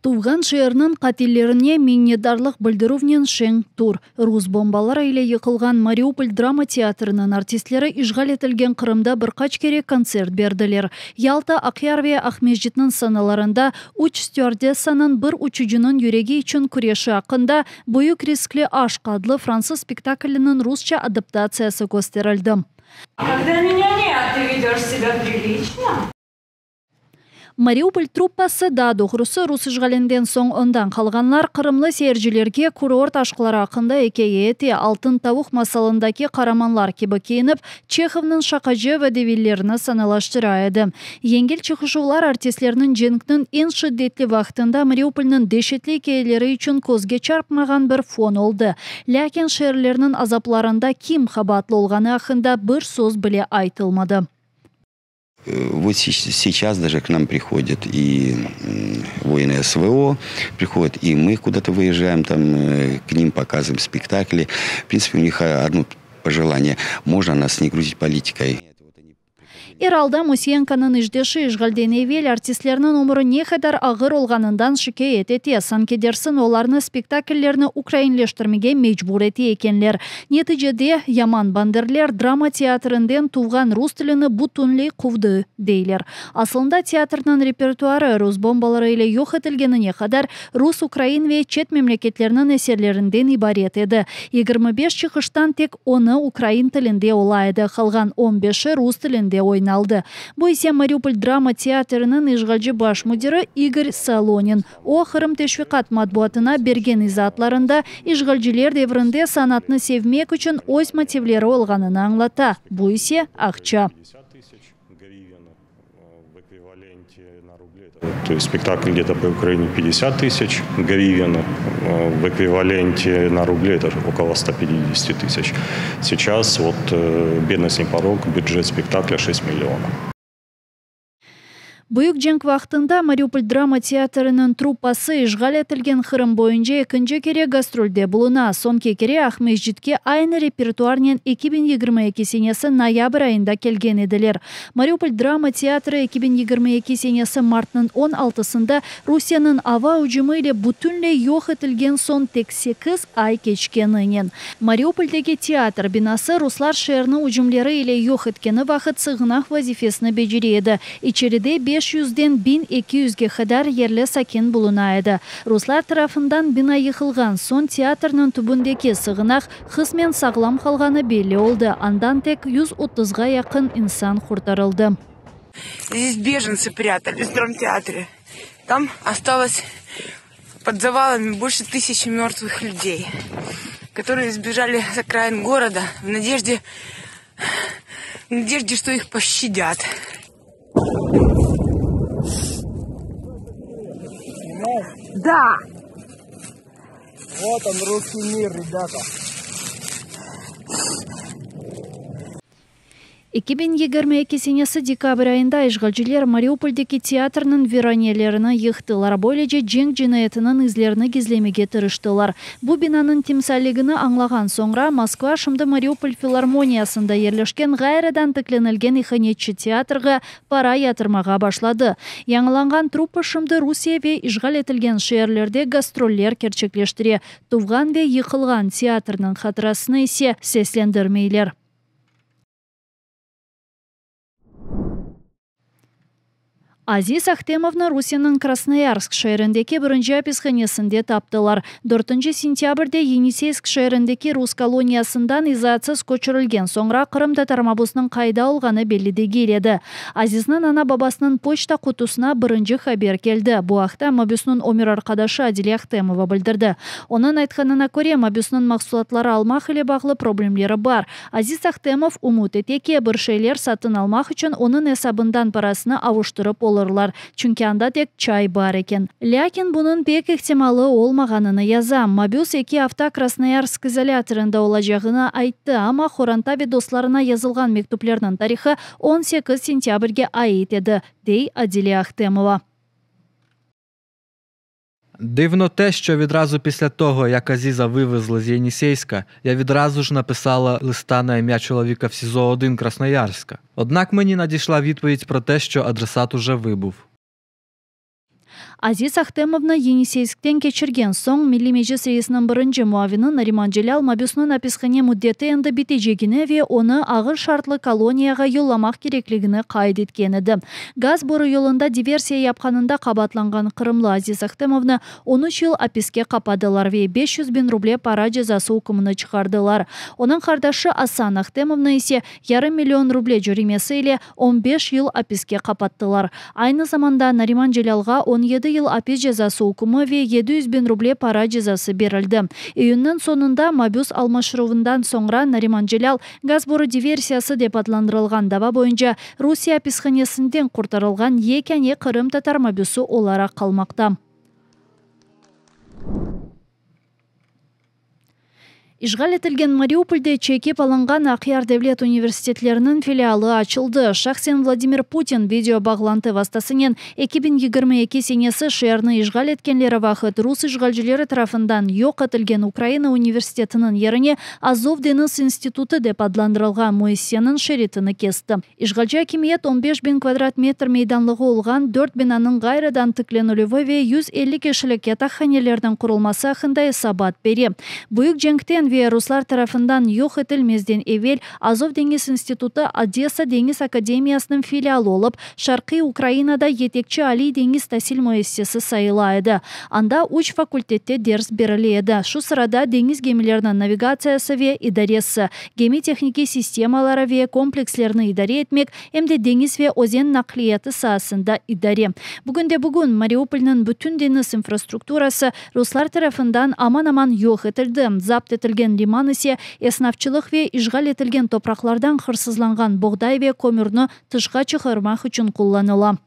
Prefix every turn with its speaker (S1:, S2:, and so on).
S1: Tuvğan şeerniñ qatillerine minnetdarlıq bildirüvnen şeñ tur. Rus bombaları ile yıqılğan Mariupol drama teatriniñ artistleri işğal etilgen Qırımda bir qaç kere kontsert berdiler. Yalta, Aqyar ve Aqmescitniñ sanalarında üç stüardessanıñ bir uçucınıñ yüregi içün küreşi aqqında Büyük riskli aşq adlı fransız spektakliniñ rusça adaptatsiyası kösterildi.
S2: Kogda menya net, tı vedöş sebâ priliçno?
S1: Mariupol truppası, daa doğrusı rus işğalinden soñ ondan qalğanlar, qırımlı seyircilerge kurort aşqları aqqında ikâye ete, Altın tavuq masalındaki qaramanlar kibi kiyinip, Çehovnıñ şaqacı vodevillerini sanalaştıra edi. Yengil çıqışuvlar artistlerniñ cenkniñ eñ şiddetli vaqtında Mariupolnıñ deşetli ikâyeleri içün közge çarpmağan bir fon oldı. Lâkin şeerlerniñ azaplarında kim qabaatlı olğanı aqqında bir söz bile aytılmadı.
S3: Вот сейчас даже к нам приходят и воины СВО, приходят, и мы куда-то выезжаем, там к ним показываем спектакли. В принципе, у них одно пожелание – можно нас не грузить политикой.
S1: Er alda Musiyenkonıñ işdeşi işğalden evel artistlerniñ ömüri ne qadar ağır olğanından şikâyet ete, sanki dersiñ olarnı spektakllerni ukrainleştirmege mecbur ete ekenler. Neticede, yaman banderler drama teatrinden tuvğan rus tilini bütünley quvdı, deyler. Aslında teatrniñ repertuarı rus bombaları ile yoq etilgenine qadar rus, ukrain ve çet memleketlerniñ eserlerinden ibaret edi. 25 çıqıştan tek onı ukrain tilinde ola edi, qalğan on beşi rus tilinde oynaldı. Bu ise Mariupol drama teatriniñ işğalci baş müdiri İgor Solonin. O, Qırım teşviqat matbuatına bergen izaatlarında işğalciler devrinde sanatnı sevmek içün öz motivleri olğanını añlata, bu ise, aqça.
S4: То есть спектакль где-то по Украине 50 тысяч гривен, в эквиваленте на рубли это около 150 тысяч. Сейчас вот бедность не порог, бюджет спектакля 6 миллионов.
S1: Büyük cenk vaqtında Mariupol drama teatriniñ truppası işğal etilgen Qırım boyunca ekinci kere gastrolde buluna. Soñki kere Aqmescitke aynı repertuarnen 2022 senesi noyabr ayında kelgen ediler. Mariupol drama teatri 2022 senesi martnıñ on altısında Rusiyeniñ ava ücümi ile bütünley yoq etilgen soñ tek sekiz ay keçkeninen Mariupoldeki teatr binası ruslar şeerni ücümleri ile yoq etkeni vaqıt sığınaq vazifesini becere edi. İçeride beş yüzden biñ eki yüzge qadar yerli sakin buluna edi. Ruslar tarafından bina yıqılğan soñ teatrniñ tübündeki sığınaq qısmen sağlam qalğanı belli oldı, andan tek yüz otuzğa yaqın insan qurtarıldı.
S2: Здесь беженцы прятались в драмтеатре. Там осталось под завалами больше тысячи мертвых людей, которые сбежали с окраин города в надежде, в надежде, что их пощадят. Да!
S5: Вот он, русский мир, ребята.
S1: 2022 senesi dekabr ayında işğalciler Mariupoldeki teatrniñ viranelerini yıqtılar, böylece cenk cinayetiniñ izlerini gizlemege tırıştılar. Bu binanıñ timsalligini añlağan soñra, Moskva şimdi Mariupol filarmoniyasında yerleşken ğayrıdan tiklenilgen ihanetçi teatrğa para yatırmağa başladı. Yañılanğan truppa şimdi Rusiye ve işğal etilgen şeerlerde gastroller kerçekleştire, tuvğan ve yıqılğan teatrniñ hatırasını ise seslendirmeyler. Aziz Ahtemovnı Rusiyeniñ Krasnoyarsk şeerindeki birinci apishanesinde taptılar. Dörtünci sentâbrde Yeniseysk şeerindeki rus koloniyasından izaatsız köçürilgen soñra qırımtatar mabusınıñ qayda olğanı belli degil edi. Azizniñ ana-babasınıñ poçta qutusına birinci haber keldi. Bu aqta mabüsniñ ömür arqadaşı Adile Ahtemova bildirdi. Onıñ aytqanına köre, mabüsniñ mahsulatları almaq ile bağlı problemleri bar. Aziz Ahtemov ümüt ete ki, bir şeyler satın almaq içün onıñ esabından parasını avuştırıp olurlar, çünki anda tek çay bar eken. Lâkin bunıñ pek ihtimalı olmağanını yaza. Mabüs eki afta Krasnoyarsk izolâtorında olacağını ayttı, amma qoranta ve dostlarına yazılğan mektüplerniñ tarihı 18 sentâbrge ait edi, dey Adile Ahtemova.
S5: Дивно те, що відразу після того, як Азіза вивезли з Єнісейська, я відразу ж написала листа на ім'я чоловіка в СІЗО-1 Красноярська. Однак мені надійшла відповідь про те, що адресат уже вибув.
S1: Aziz Ahtemovnı Yeniseyskten keçirgen soñ, Milliy Meclis reisiniñ birinci muavini Nariman Celâl mabüsniñ apishane müddeti endi bitecegini ve onı ağır şartlı koloniyağa yollamaq kerekligini qayd etken edi. Gaz boru yolunda diversiya yapqanında qabaatlanğan qırımlı Aziz Ahtemovnı on üç yıl apiske qapadılar ve 500 biñ ruble para cezası ükmüni çıqardılar. Onıñ qardaşı Asan Ahtemovnı ise yarım million ruble cöremesi ile on beş yıl apiske qapattılar. Aynı zamanda Nariman Celâlğa 17 yıl apis cezası ükmü ve 700 biñ ruble para cezası berildi. İyünniñ soñunda mabüs almaşıruvından soñra Nariman Celâl gaz boru diversiyası dep adlandırılğan dava boyunca Rusiye apishanesinden qurtarılğan yekâne qırımtatar mabüsi olaraq qalmaqta. İşğal etilgen Mariupolde çekip alınğan Aqyar devlet universitetleriniñ filialı açıldı. Şahsen Vladimir Putin video bağlantı vastasınen 2022 senesi şeerni işğal etkenleri vaqıt rus işğalcileri tarafından yoq etilgen Ukraina universitetiniñ yerine Azov deñiz institutı dep adlandırılğan müessiseniñ şeritini kesti. İşğalci akimiyet 15 biñ kvadrat metr meydanlığı olğan dört binanıñ ğayrıdan tiklenilüvi ve 150 kişilik yataqhanelerniñ qurulması aqqında esabat bere. Büyük cenkten ve ruslar tarafından yoq etilmezden evel Azov deñiz institutı Odessa deñiz akademiyasınıñ filialı olıp, Şarqiy Ukrainada yetekçi aliy deñiz tasil müessisesi sayıla edi. Anda üç fakultette ders berile edi, şu sırada deñiz gemileriniñ navigatsiyası ve idaresi, gemi tehnikiy sistemaları ve komplekslerini idare etmek, em de deñiz ve özen naqliyatı saasında idare. Bugünde-bugün Mariupolniñ bütün deñiz infrastrukturası ruslar tarafından aman-aman yoq etildi, zapt etilgen liman ise esnafçılıq ve işğal etilgen topraqlardan hırsızlanğan boğday ve kömürni tışqa çıqarmaq içün qullanıla.